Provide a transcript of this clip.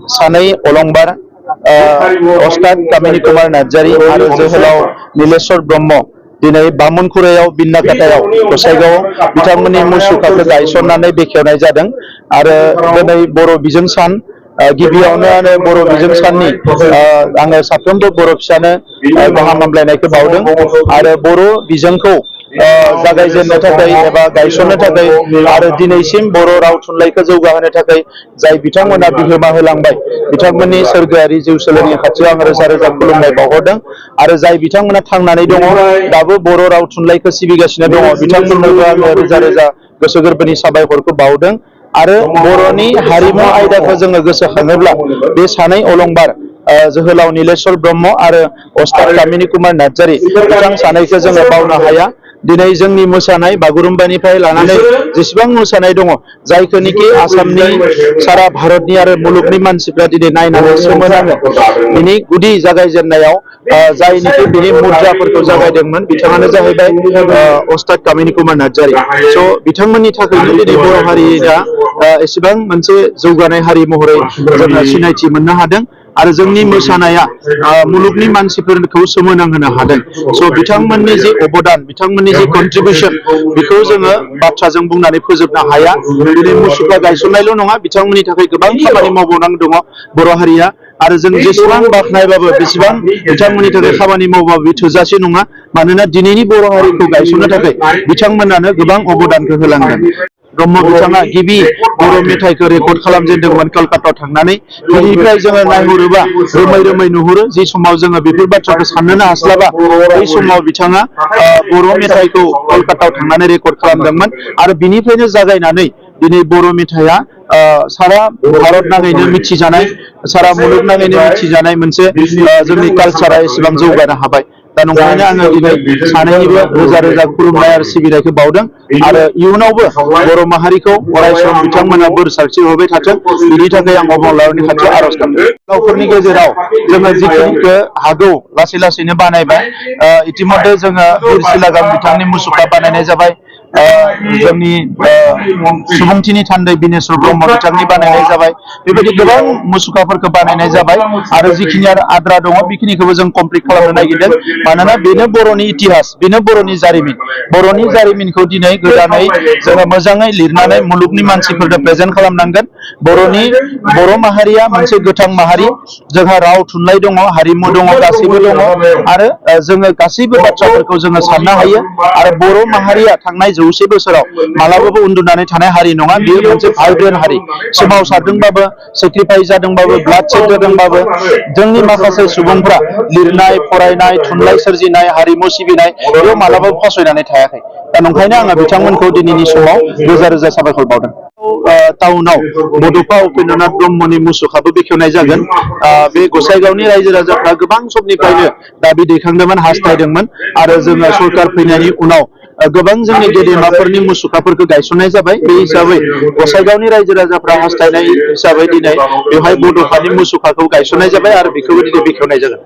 सानै अलंबार अस्ताद कामिनी कुमार नार्जारी आरो जोहोलाव नीलेश्वर ब्रह्म दिनै बामुनखुरायाव बिन्नाकाटायाव गसाइगावआव बिथांमोननि मुसुखाखौ गायसननानै बेखेवनाय जादों आरो दिनै बर' बिजों सान गिबियावनो बर' बिजों साननि आङो साफ्रोमबो बर' फिसानो गाहाम हामलायनायखौ बावदों आरो बर' बिजोंखौ जागायजेननो थाखाय एबा गायसननो थाखाय आरो दिनैसिम बर' राव थुनलाइखौ जौगाहोनो थाखाय जाय बिथांमोना बिहोमा होलांबाय बिथांमोननि सोरगोआरि जिउसोलोनि खाथियाव आं रोजा रोजा खुलुमनाय बावहरदों आरो जाय बिथांमोना थांनानै दङ दाबो बर' राव थुनलाइखौ सिबिगासिनो दङ बिथांमोननोबो आङो रोजा रोजा गोसो गोरबोनि साबायखरखौ बावदों आरो बर'नि हारिमु आयदाखौ जोङो गोसोखाङोब्ला बे सानै अलंबार जोहोलाव नीलेश्वर ब्रह्म आरो अस्ताद कामिनी कुमार नार्जारी बिथां सानैखौ जोङो बावनो हाया। दिनै जोंनि मोसानाय बागुरुम्बानिफ्राय लानानै जेसेबां मोसानाय दङ जायखौनोखि आसामनि सारा भारतनि आरो मुलुगनि मानसिफ्रा दिनै नायनानै सोमोनाङो बिनि गुदि जागायजेननायाव जायनिखि बिनि मुद्राफोरखौ जागायदोंमोन बिथाङानो जाहैबाय अस्ताद कामिनी कुमार नार्जारी। स' बिथांमोननि थाखायनो दिनै बर' हारिया एसेबां मोनसे जौगानाय हारि महरै जोङो सिनायथि मोननो हादों आरो जोंनि मोसानाया मुलुगनि मानसिफोरखौ सोमोनांहोनो हादों। स' बिथांमोननि जे अबदान बिथांमोननि जे कन्ट्रिबिउसन बेखौ जोङो बाथ्राजों बुंनानै फोजोबनो हाया। दिनै मुसुखा गायसननायल' नङा बिथांमोननि थाखाय गोबां खामानि मावबावनांगौ दङ बर' हारिया आरो जों जेसेबां बाख्नायबाबो बेसेबां बिथांमोननि थाखाय खामानि मावबाबो बे थोजासे नङा मानोना दिनैनि बर' हारिखौ गायसननो थाखाय बिथांमोनानो गोबां अबदानखौ होलांदों। ब्रह्म बिथाङा गिबि बर' मेथाइखौ रेकर्ड खालामजेनदोंमोन कलकातायाव थांनानै बिनिफ्राय जोङो नायहरोबा रोमै रोमै नुहुरो जि समाव जोङो बेफोर बाथ्राखौ साननोनो हास्लाबा बै समाव बिथाङा बर' मेथाइखौ कलकातायाव थांनानै रेकर्ड खालामदोंमोन आरो बिनिफ्रायनो जागायनानै दिनै बर' मेथाइआ सारा भारत नाङैनो मिथिजानाय सारा मुलुग नाङैनो मिथिजानाय मोनसे जोंनि कालचारा एसेबां जौगानो हाबाय। दा नंखायनो आङो दिनै सानैनिबो रोजा रोजा खुलुमनाय आरो सिबिनायखौ बावदों आरो इयुनावबो बर' माहारिखौ अरायसम बिथांमोना बोर सारस्रिहरबाय थाथों बिनि थाखाय आं अबंलावरिनि खाथियाव आर'ज गाबदों। रावफोरनि गेजेराव जोङो जिखिनिखौ हागौ लासै लासैनो बानायबाय इतिमध्य जोङो बिर सिलागाम बिथांनि मुसुखा बानायनाय जाबाय जोंनि सुबुंथिनि थान्दै बिनेस्वर ब्रह्म बिथांनि बानायनाय जाबाय बेबायदि गोबां मुसुखाफोरखौ बानायनाय जाबाय आरो जिखिनि आद्रा दङ बेखिनिखौबो जों कमप्लिट खालामनो नागिरदों मानोना बेनो बर'नि इतिहास बेनो बर'नि जारिमिनखौ दिनै गोदानै जोङो मोजाङै लिरनानै मुलुगनि मानसिफोरनो प्रेजेन्ट खालामनांगोन। बर' माहारिया मोनसे गोथां माहारि जोंहा राव थुनलाइ दङ हारिमु दङ गासैबो दङ आरो जोङो गासैबो बाथ्राफोरखौ जोङो साननो हायो आरो बर' माहारिया थांनाय 100 बोसोराव मालाबाबो उन्दुनानै थानाय हारि नङा बेयो मोनसे भाइब्रेन्ट हारि सोमावसारदोंबाबो सेक्रिफाइस जादोंबाबो ब्लाड सेड जादोंबाबो जोंनि माखासे सुबुंफ्रा लिरनाय फरायनाय थुनलाइ सोरजिनाय हारिमु सिबिनाय बेयाव मालाबाबो फासयनानै थायाखै। दा नंखायनो आङो बिथांमोनखौ दिनैनि समाव रोजा रोजा साबायखर बावदों। टाउनाव बड'फा उपेन्द्रनाथ ब्रह्मनि मुसुखाबो बेखेवनाय जागोन। बे गसाइगावनि रायजो राजाफ्रा गोबां समनिफ्रायनो दाबि दैखांदोंमोन हास्थायदोंमोन आरो जोङो सरकार फैनायनि उनाव गोबां जोंनि गेदेमाफोरनि मुसुखाफोरखौ गायसननाय जाबाय बे हिसाबै गसाइगावनि रायजो राजाफ्रा हास्थायनाय हिसाबै दिनै बेवहाय बड'फानि मुसुखाखौ गायसननाय जाबाय आरो बेखौबो दिनै बेखेवनाय जागोन।